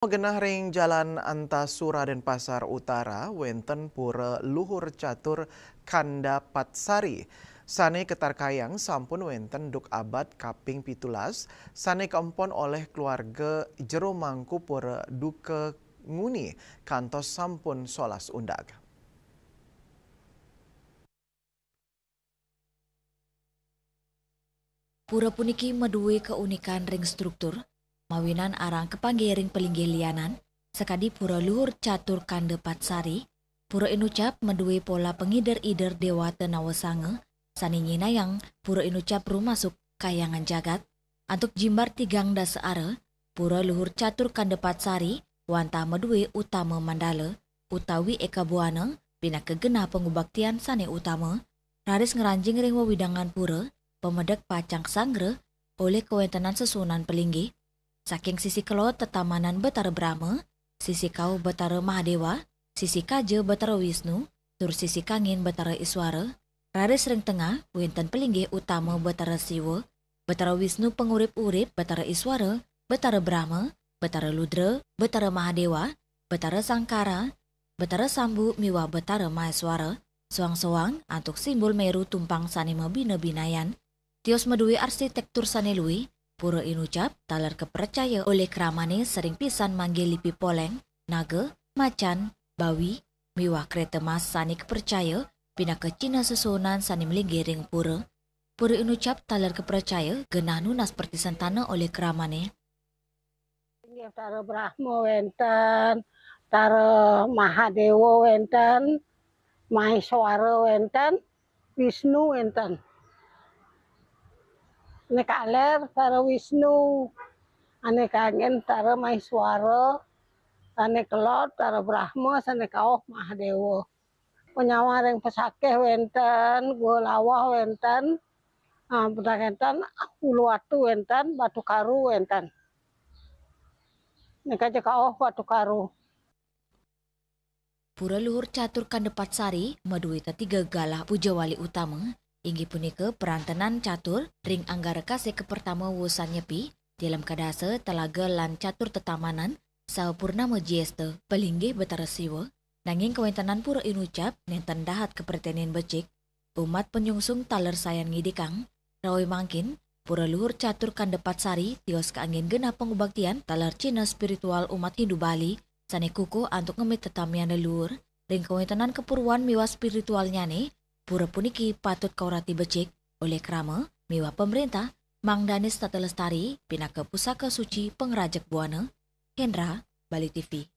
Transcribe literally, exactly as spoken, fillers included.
Magenah ring Jalan Antasura Denpasar Utara, wenten Pura Luhur Catur Kanda Patsari. Sane katarkayang sampun wenten duk abad kaping pitulas, sane kaempon olih keluarga jero mangku pura duka nguni kantos sampun solas undak. Pura puniki madue kaunikan ring struktur, mawinan arang kapanggih ring palinggih lianan, sakadi Pura Luhur Catur Kanda Patsari. Pura inucap madue pola pangider-ider dewata nawasanga, sane nyinayang Pura inucap rumasuk kahyangan jagat. Antuk jimbar tigang dasa ara, Pura Luhur Catur Kanda Patsari wantah madue utama mandala utawi eka buana pinaka genah pangubaktian sane utama, raris ngranjing ring wewidangan pura, pamedek pacang sanggra olih kawentenan sesuunan palinggih. Saking sisi kelod tetamanan Betara Brahma, sisi kauh Betara Mahadewa, sisi kaja Betara Wisnu, tur sisi kangin Betara Iswara, raris ring tengah wenten palinggih utama Betara Siwa, Betara Wisnu pangurip-urip, Betara Iswara, Betara Brahma, Betara Ludra, Betara Mahadewa, Betara Sangkara, Betara Sambu miwah Betara Maheswara, soang-soang antuk simbol meru tumpang sane mabina-binayan. Tios madue arsitektur sane luih, pura inucap taler kapracaya olih kramane sering pisan manggih lipi poleng, naga, macan, bawi, miwah kreta mas sane kapracaya pinaka cihna sesuunan sane malinggih ring pura. Pura inucap taler kapracaya genah nunas pertisentana olih kramane. Inggih Betara Brahma wenten, Betara Mahadewa wenten, Maheswara wenten, Wisnu wenten. Ane kaler Betara Wisnu, ane kangin Betara Maheswara, sane kelod Betara Brahma, sane kauh Mahadewa. Panyawang ring Pesakih wenten, Gua Lawah wenten, ah, Pedang wenten, Uluwatu wenten, Batu Karu wenten. Nika ja kauh Batu Karu. Pura Luhur Catur Kanda Patsari madue tetiga galah pujawali utama, inggih punika perantenan catur ring anggara kasih kapertama wusan Nyepi, tilem kadasa telaga lan catur tetamanan, saha purnama jesta, palinggih Betara Siwa, nanging kawentenan pura inucap nenten dahat kapretenin becik, umat panyungsung taler sayan ngidikang, rawi mangkin, Pura Luhur Catur Kanda Patsari tios kaanggen genah pangubaktian taler cihna spiritual umat Hindu Bali, sane kukuh antuk ngemit tetamian leluhur, ring kawentenan kapurwan miwah spiritualnyane, pura puniki patut kaurati becik olih krama miwah pamrentah, mangdane setata lestari pinaka pusaka suci pangrajeg buana. Hendra, Bali T V.